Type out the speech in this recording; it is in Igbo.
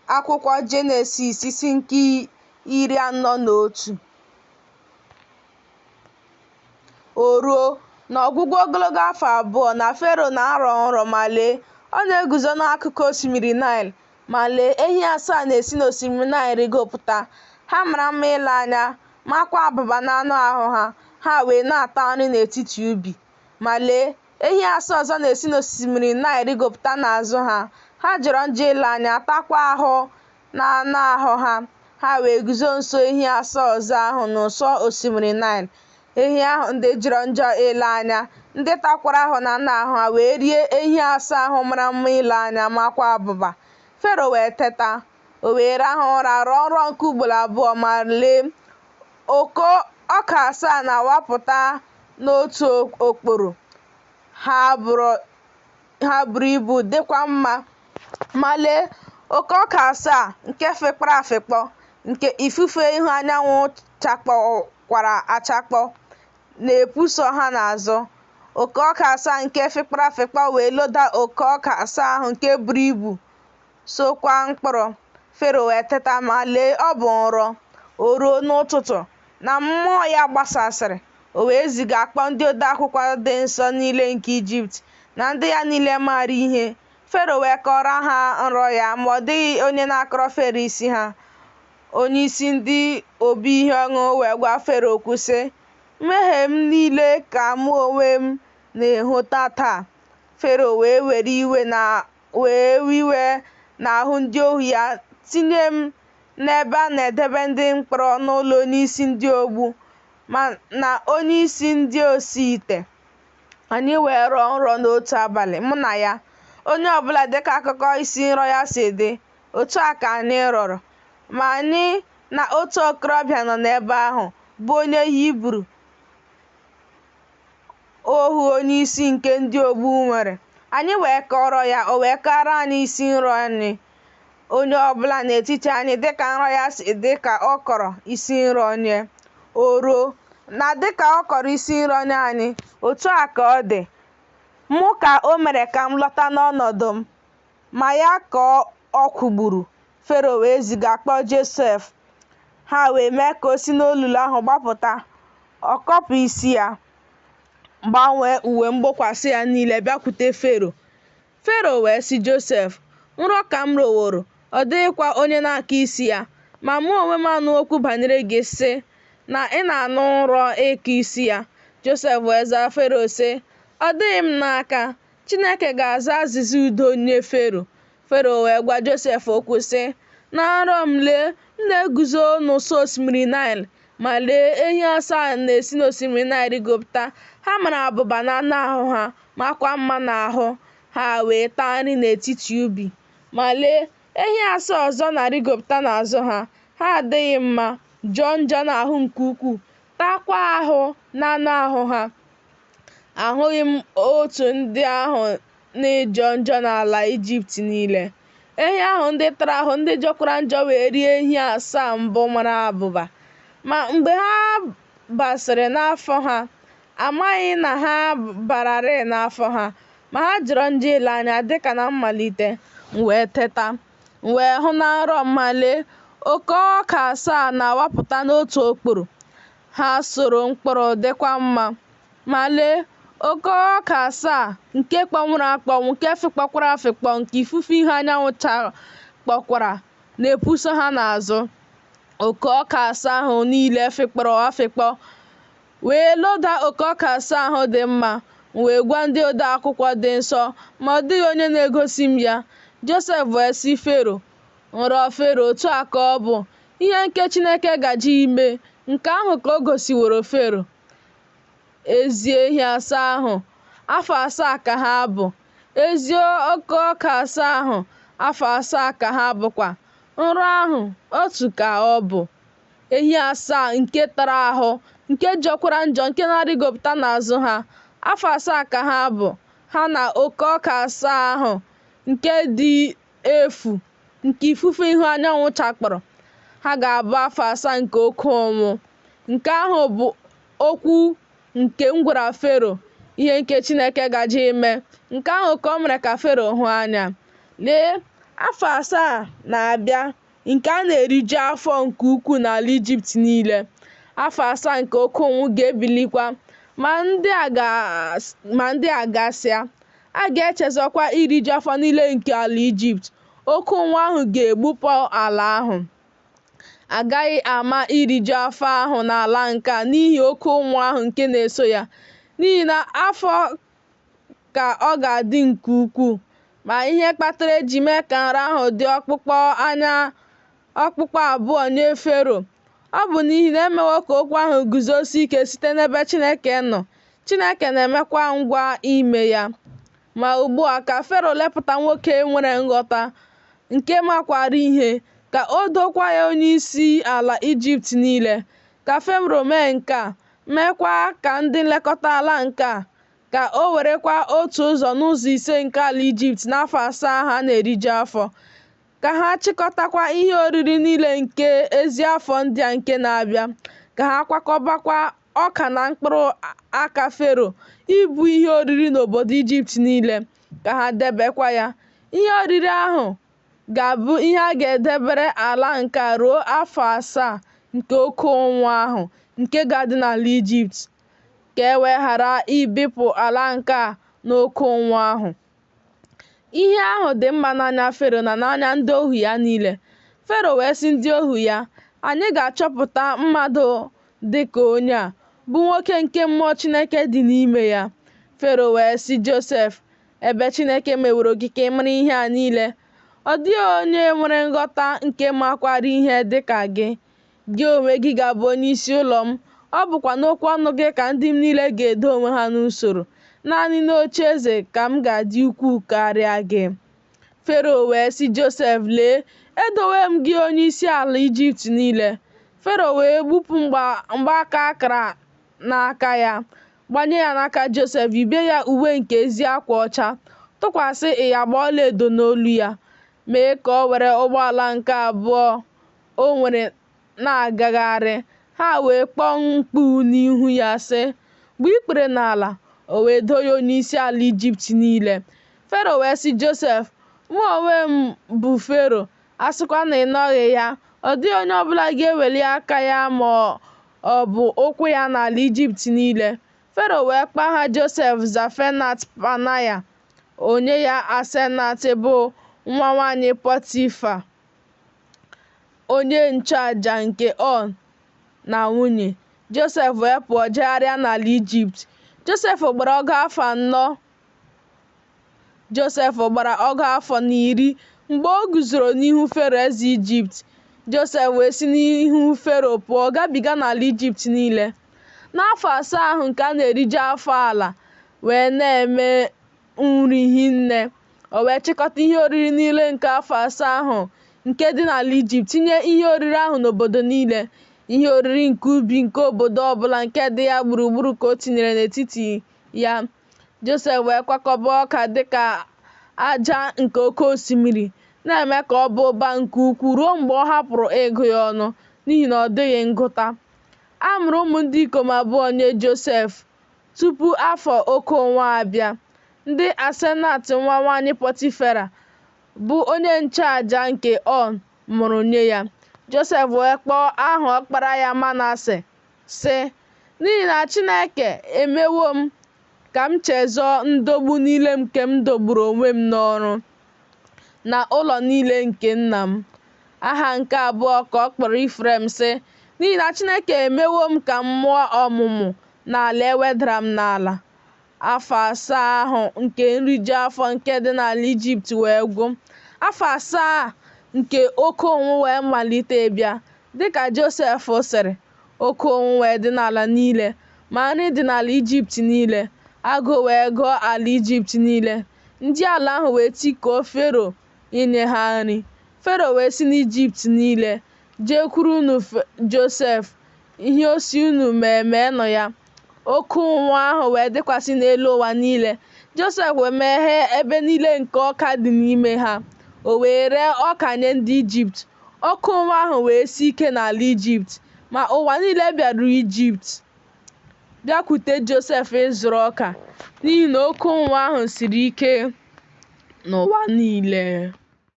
Akwụkwọ Jenesis isi nke 41. O ruo, n'ọgwụgwụ ogologo afọ 2, na Fero na-arọ nrọ, ma lee, ọ na-eguzo n'akụkụ osimiri Naịl. Ma lee, ehi asaa na-esi n'osimiri Naịl rịgopụta, ha mara mma ile anya, maakwa abụba n'anụ ahụ ha, ha wee na-ata nri n'etiti ubi. Ma lee, ehi asaa ọzọ na-esi n'osimiri Naịl rịgopụta n'azụ ha, ha jọrọ njọ ile anya, taakwa ahụ n'anụ ahụ ha, ha wee guzo nso ehi asaa ọzọ ahụ n'ụsọ osimiri Naịl. Ehi ahụ ndị jọrọ njọ ile anya, ndị takwara ahụ n'anụ ahụ ha, wee rie ehi asaa ahụ mara mma ile anya, maakwa abụba. Fero wee teta, o wee rahụ ụra rọọ nrọ nke ugboro abụọ, ma lee, oko ọka asaa na-awapụta n'otu okporo, ha buru ibu dịkwa mma. Ma lee, oko ọka asaa nke fịkpọrọ afịkpọ, nke ifufe ihu anyanwụ chakpọkwara achakpọ, na-epuso ha n'azụ. Oko ọka asaa nke fịkpọrọ afịkpọ wee loda oko ọka asaa ahụ nke buru ibu, sokwa mkpụrụ. Fero wee teta, ma lee, ọ bụ nrọ. O ruo n'ụtụtụ, na mmụọ ya gbasasịrị, o wee ziga kpọọ ndị odeakwụkwọ dị nsọ niile nke Ijipt na ndị ya niile maara ihe. Fero wee kọọrọ ha nrọ ya, ma ọ dịghị onye na-akọrọ Fero isi ha. Onyeisi ndị obu ihe ọṅụṅụ wee gwa Fero okwu, sị, Mmehie m niile ka mụ onwe m na-ehota taa. Fero wee were iwe n'ahụ ndị ohu ya, tinye m n'ebe a na-edebe ndị mkpọrọ n'ụlọ onyeisi ndị ogbu na onyeisi ndị osi ite. Anyị wee rọọ nrọ n'otu abalị, mụ na ya, onye ọ bụla dịka akụkọ isi nrọ ya si dị, otu a ka anyị rọrọ. Ma anyị na otu okorobịa nọ n'ebe ahụ, bụ onye Hibru, ohu onyeisi nke ndị ogbu nwere. Anyị wee kọọrọ ya, o wee kọọrọ anyị isi nrọ anyị. Onye ọ bụla n'etiti anyị dịka nrọ ya si dị ka ọ kọrọ isi nrọ nye. O ruo, na dịka ọ kọrọ isi nrọ nye anyị, otu a ka ọ dị. Mụ ka o mere ka m lọta n'ọnọdụ m, ma ya ka ọ kwụgburu. Fero wee ziga kpọọ Josef. Ha wee mee ka o si n'olulu ahụ gbapụta. Ọ kọpụ isi ya, gbanwee uwe mgbokwasị ya niile, bịakwute Fero. Fero wee sị Josef, Nrọ ka m rọworo, ọ dịghịkwa onye na-akọ isi ya. Ma mụ onwe m anụwo okwu banyere gị, sị, na ị na-anụ nrọ ịkọ isi ya. Josef wee zaa Fero sị, Ọ dịghị m n'aka, Chineke ga-aza azịza udo nye Fero. Fero wee gwa Josef okwu sị, Na nrọ m, lee, m na-eguzo n'ụsọ osimiri Naịl, ma lee, ehi asaa na-esi n'osimiri Naịl rịgopụta, ha mara abụba n'anụ ahụ ha, makwa mma n'ahụ, ha wee taa nri n'etiti ubi. Ma lee, ehi asaa ọzọ na-arịgopụta n'azụ ha, ha adịghị mma, jọọ njọ n'ahụ nke ukwuu, taakwa ahụ n'anụ ahụ ha. Ahụghị m otu ndị ahụ n'ịjọ njọ n'ala Ijipt niile. Ehi ahụ ndị tara ahụ, ndị jọkwara njọ wee rie ehi asaa mbụ mara abụba. Ma mgbe ha basịrị n'afọ ha, a maghị na ha bararị n'afọ ha, ma ha jọrọ njọ ile anya dịka na mmalite. M wee teta, m wee hụ na nrọ m, ma lee, oko ọka asaa na-awapụta n'otu okporo. Ha soro mkpụrụ dịkwa mma. Ma lee, oko ọka asaa nke kpọnwụrụ akpọnwụ, nke fịkpọkwara afịkpọ, nke ifufe ihu anyanwụ chakpọkwara, na-epuso ha n'azụ. Oko ọka asaa ahụ niile fịkpọrọ afịkpọ wee loda oko ọka asaa ahụ dị mma. M wee gwa ndị ode akwụkwọ dị nsọ, ma ọ dịghị onye na-egosi m ya. Josef wee sị Fero, Nrọ Fero, otu a ka ọ bụ, ihe nke Chineke gaje ime, nke ahụ ka o gosiworo Fero. Ezi ehi asaa ahụ, afọ asaa ka ha bụ, ezi oko ọka asaa ahụ, afọ asaa ka ha bụkwa. Nrọ ahụ, otu ka ọ bụ. Ehi asaa nke tara ahụ, nke jọkwara njọ, nke na-arịgopụta n'azụ ha, afọ asaa ka ha bụ, ha na oko ọka asaa ahụ nke dị efu, nke ifufe ihu anyanwụ chakpọrọ, ha ga-abụ afọ asaa nke oke ụnwụ. Nke ahụ bụ okwu nke m gwara Fero, ihe nke Chineke gaje ime. Nke ahụ ka o mere ka Fero hụ anya. Lee, Afọ 7 na-abịa nke a na-eriju afọ nke ukwuu n'ala Ijipt niile. Afọ 7 nke oke ụnwụ ga-ebilikwa, ma ndị a gasịa, a ga-echezọkwa iriju afọ niile nke ala Ijipt. Oke ụnwụ ahụ ga-egbukpọ ala ahụ. A gaghị ama iriju afọ ahụ n'ala nke a n'ihi oke ụnwụ ahụ nke na-eso ya, n'ihi na afọ ka ọ ga-adị nke ukwuu. Ma ihe kpatara e ji mee ka nrọ ahụ dị okpukpu abụọ nye Fero, ọ bụ n'ihi na e mewo ka okwu ahụ guzosie ike site n'ebe Chineke nọ, Chineke na-emekwa ngwa ime ya. Ma ugbu a, ka Fero lepụta nwoke nwere nghọta, nke makwaara ihe, ka o dookwa ya onyeisi ala Ijipt niile. Ka Fero mee nke a, meekwa ka ndị nlekọta ala nke a, ka o werekwa otu ụzọ n'ụzọ ise nke ala Ijipt n'afọ 7 ahụ a na-eriju afọ, ka ha chịkọtakwa ihe oriri niile nke ezi afọ ndị a nke na-abịa, ka ha kwakọbakwa ọka na mkpụrụ aka Fero ịbụ ihe oriri n'obodo Ijipt niile, ka ha debekwa ya. Ihe oriri ahụ ga-abụ ihe a ga-edebere ala nke a ruo afọ 7 nke oke ụnwụ ahụ nke ga-adị n'ala Ijipt, ka e wee ghara ibipụ ala nke a n'oke ụnwụ ahụ. Ihe ahụ dị mma n'anya Fero na n'anya ndị ohu ya niile. Fero wee sị ndị ohu ya, Anyị ga-achọpụta mmadụ dị ka onye a, bụ nwoke nke mmụọ Chineke dị n'ime ya. Fero wee sị Josef, Ebe Chineke meworo gị ka ị mara ihe a niile, ọ dịghị onye nwere nghọta nke makwaara ihe dị ka gị. Gị onwe gị ga-abụ onyeisi ụlọ m, ọ bụkwa n'okwu ọnụ gị ka ndị m niile ga-edo onwe ha n'usoro. Naanị n'ocheeze ka m ga-adị ukwuu karịa gị. Fero wee sị Josef, Lee, edowo m gị onyeisi ala Ijipt niile. Fero wee gbupụ mgbaaka akara n'aka ya, gbanye ya n'aka Josef, yibe ya uwe nke ezi akwa ọcha, tụkwasị ịyagba ọlaedo n'olu ya, mee ka o were ụgbọala nke abụọ o nwere na-agagharị. Ha wee kpọọ mkpu n'ihu ya, sị, Gbuo ikpere n'ala! O wee doo ya onyeisi ala Ijipt niile. Fero wee sị Josef, Mụ onwe m bụ Fero, a sịkwa na ị nọghị ya, ọ dịghị onye ọ bụla ga-eweli aka ya ma ọ bụ ụkwụ ya n'ala Ijipt niile. Fero wee kpọọ aha Josef Zafenat-Panaya, o nye ya Asenat bụ nwa nwanyị Pọtifa, onye nchụaja nke On, na nwunye. Josef wee pụọ jegharịa n'ala Ijipt. Josef gbara ọgụ afọ na iri mgbe o guzoro n'ihu Fero eze Ijipt. Josef wee si n'ihu Fero pụọ gabiga n'ala Ijipt niile. N'afọ 7 ahụ nke a na-eriju afọ ala wee na-eme nri hinne. O wee chịkọta ihe oriri niile nke afọ 7 ahụ nke dị n'ala Ijipt, tinye ihe oriri ahụ n'obodo niile. Ihe oriri nke ubi nke obodo ọbụla nke dị ya gburugburu ka o tinyere n'etiti ya. Josef wee kwakọba ọka dịka aja nke oke osimiri, na-eme ka ọ baa ụba nke ukwuu ruo mgbe ọ hapụrụ ịgụ ya ọnụ, n'ihi na ọ dịghị ngụta. A mụrụ ụmụ ndị ikom abụọ nye Josef tupu afọ oke ụnwụ abịa, ndị Asenat nwa nwanyị Pọtifera, bụ onye nchụaja nke On, mụrụ nye ya. Josef wee kpọọ aha ọkpara ya Manase, sị, N'ihi na Chineke emewo m ka m chezọọ ndọgbu niile nke m dọgburu onwe m n'ọrụ, na ụlọ niile nke nna m. Aha nke abụọ ka ọ kpọrọ Ifrem, sị, N'ihi na Chineke emewo m ka m mụọ ọmụmụ n'ala e wedara m n'ala. Afọ 7 ahụ nke nriju afọ nke dị n'ala Ijipt wee gwụ. Afọ 7 nke oke ụnwụ wee malite ịbịa, dịka Josef sịrị. Oke ụnwụ wee dị n'ala niile, ma nri dị n'ala Ijipt niile. Agụụ wee gụọ ala Ijipt niile. Ndị ala ahụ wee tikuo Fero inye ha nri. Fero wee si n'Ijipt niile jekwurunụ Josef, ihe ọ sị unu mee meenụ ya. Oke ụnwụ ahụ wee dịkwasị n'elu ụwa niile. Josef wee meghee ebe niile nke ọka dị n'ime ha. O wee ree ọka nye ndị Ijipt. Oke ụnwụ ahụ wee sie ike n'ala Ijipt, ma ụwa niile bịaruru Ijipt bịakwute Josef ịzụrụ ọka, n'ihi na oke ụnwụ ahụ siri ike n'ụwa niile.